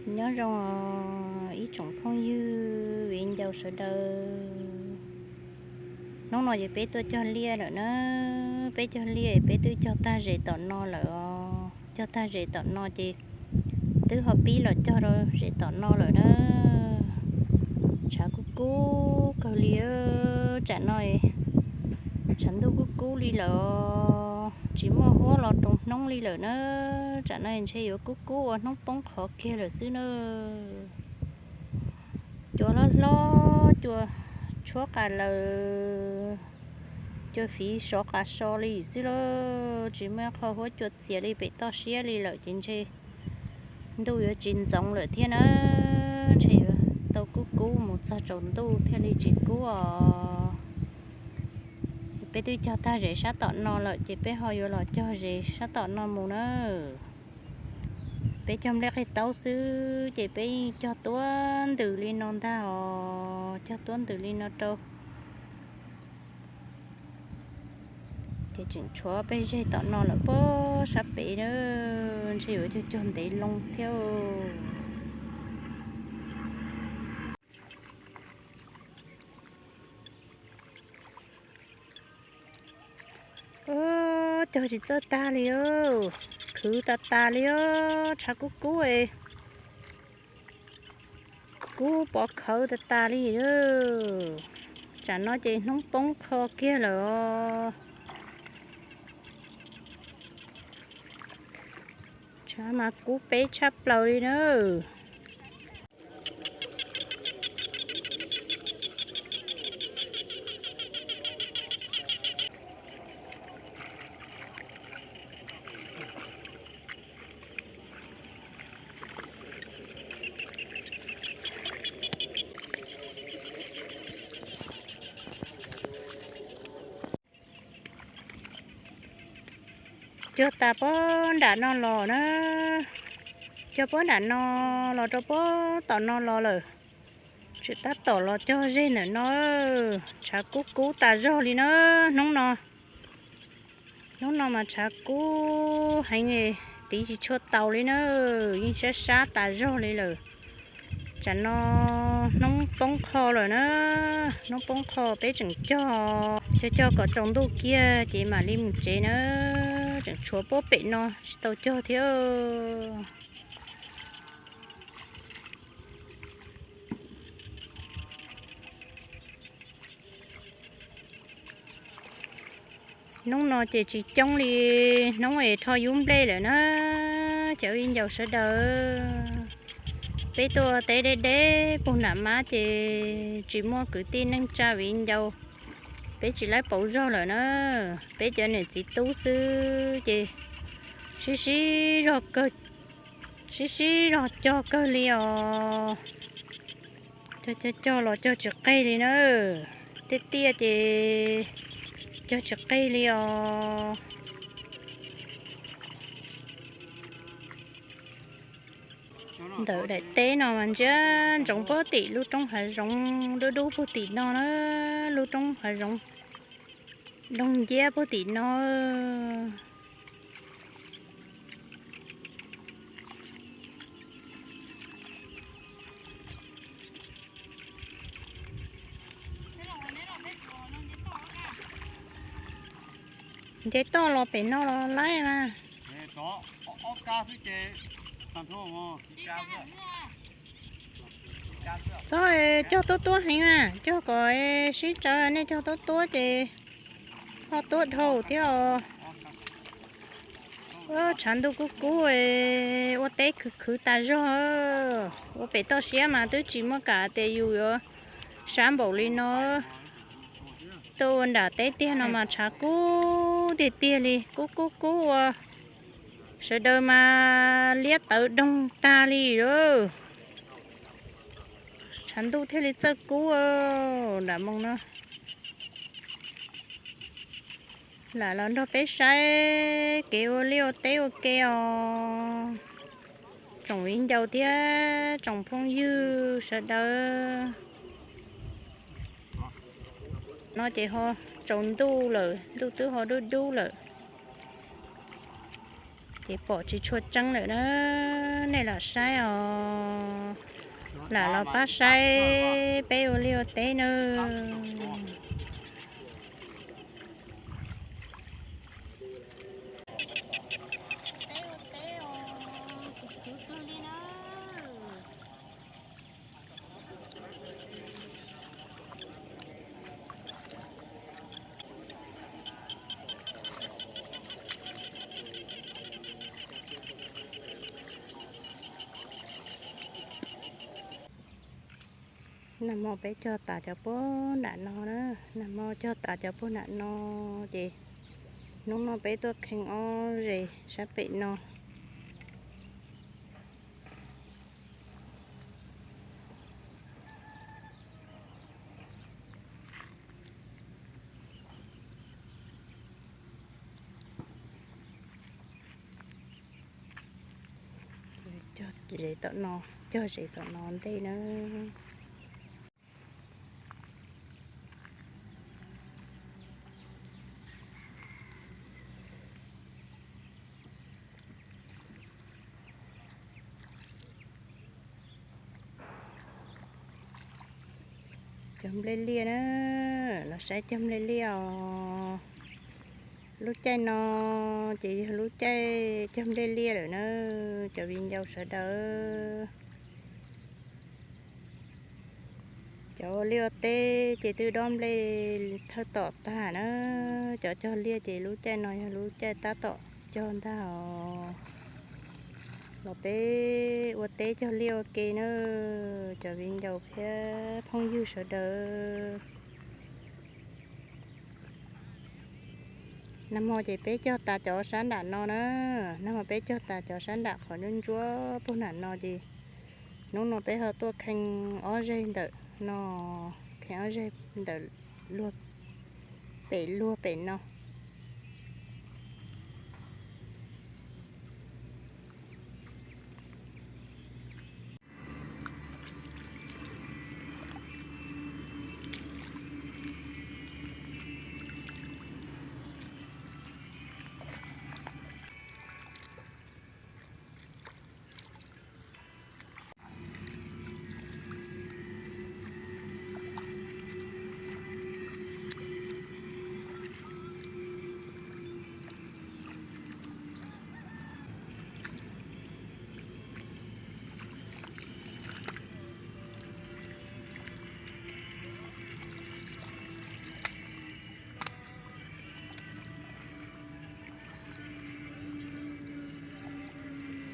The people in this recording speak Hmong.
Nyob zoo ib tsoom phooj ywg viv ncaus sawv daws. Hnub no ces peb tuaj cog liaj lawm na. Peb cog liaj, peb twb cog tag zes tom no lawm os. Cog tag zes tom no ces twb ho pib los cog rau zes tom no lawm na. Tshav kub kub kawg li. Tsam no tshav ntuj kub kub li lawm os, tsis muaj huab los roos hnub li lawm na. Tsam no ntshe yuav kub kub ua hnub poob qho kiag lawm xwb na. Cua hlob hlob, cua tshuab qas laws, cua fiv sov qas so li xwb lauj. Tsis muaj qho huab cua txias li pem toj siab li lawm ces ntshe ntuj yuav tsis ntxoov lawm thiab na. Ntshe yuav tau kub kub mus txog tsaus ntuj thiaj li tsis kub os. Peb twb cog tag zes sab tom no lawm ces peb ho yuav los cog zes sab tom no mus na. Peb cog nplej qig taub xwb ces peb yeej cog tuab ntws li no ntag os, cog tuab ntws li no rau. Ces tseem tshuav peb zes tom no lawm pob sab pem na, ntshe yuav cog cog ntev loo thiab. Cog tsis txawj tag li, khwv tas tas li os, tshav kub kub es kub pov khawv tas tas li. Tsam no ces hnub poob qho kiag lawm os. Tshav mas kub peb tshaj plaws li na. Cog tas pob nram no los na, cog pob nram no los rau pob tom no los lawm. Tseem tab tom los cog zeg ntawm no, tshav kub kub tas zog li na hnub no. Hnub no mas tshav kub heev, tiv tsis tshua taus li na, yeej sab sab tas zog li lawm. Tsam no hnub poob qho lawm na, hnub poob qho peb tseem cog, cog cog kom tsaus ntuj kiag ces mam li mus tsev na, tseem tshuav pob pem no tsis tau cog thiab. Hnub no ces tsis coob li hnub es rho yub nplej lawm na. Cov viv ncaus sawv daws, peb tuaj teb deb deb puag nram mab ces tsis muaj kwv tij neej tsa viv ncaus, peb tsis laib pauv zog lawm na. Peb cov niam txiv tub xwb ces sib sib zog kawg, sib sib zog cog kawg li os. Cog cog cog los cog tsis qeg li na, tiaj tiaj ces cog tsis qeg li os. Ntawm daim teb no mas ntsia ntsoov puag tim lub roob hav zoov dub dub puag tim no na, lub roob hav zoov doog nciab puag tim no. Nce toj los pem no los laib mas. Txhob cog tuab tuab heev na, cog kom sib tsawv, nej cog tuab tuab ces ho tuab dhau thiab os. Tshav ntuj kub kub, ua teb khwv khwv tas zog. Ua pem toj siab mas twb tsis muaj kam tias yus yuav sab npaum li no. Tuaj ua nram teb tiag no mas tshav kub tiag tiag li, kub kub kub ua sawv daws mas liab tawv doog tag li lawm. Tshav ntuj thiaj li txawj kub nram moo no. Lam los nrog peb saib kev ua liaj ua teb ua ke os, tsoom viv ncaus thiab tsoom phooj ywg sawv daws. No ces ho tsaus ntuj lawm, ntuj twb ho dub dub lawm, ces pom tsis tshua tseeb lawm na. Nej los saib os, lam los pab saib peb ua liaj ua teb nawb. Nag hmo peb cog tas cov puag nram no na, nag hmo cog tas cov puag nram no, ces hnub no peb tuaj kheej ob zes sab pem no. Cog zes tom no, cog zes tom no ntej na. Cog nplej liaj na, los saib cog nplej liaj os. Lub caij no ces yog lub caij cog nplej liaj lawm na, cov viv ncaus sawv daws. Cov ua liaj ua teb ces twb dob nplej thawj tom tag na, cov cog liaj ces lub caij no yog lub caij tab tom cog ntag os. Los peb ua teb cog liaj ua ke na, cov viv ncaus thiab phooj ywg sawv daws. Nag hmo ces peb cog tas cov sab nram no na, nag hmo peb cog tas cov sab nram qhov ntsuab ntsuab puag nram no ces hnub no peb ho tuaj kheej ob zeg ntawm no, kheej ob zeg ntawm luag pem luag pem no.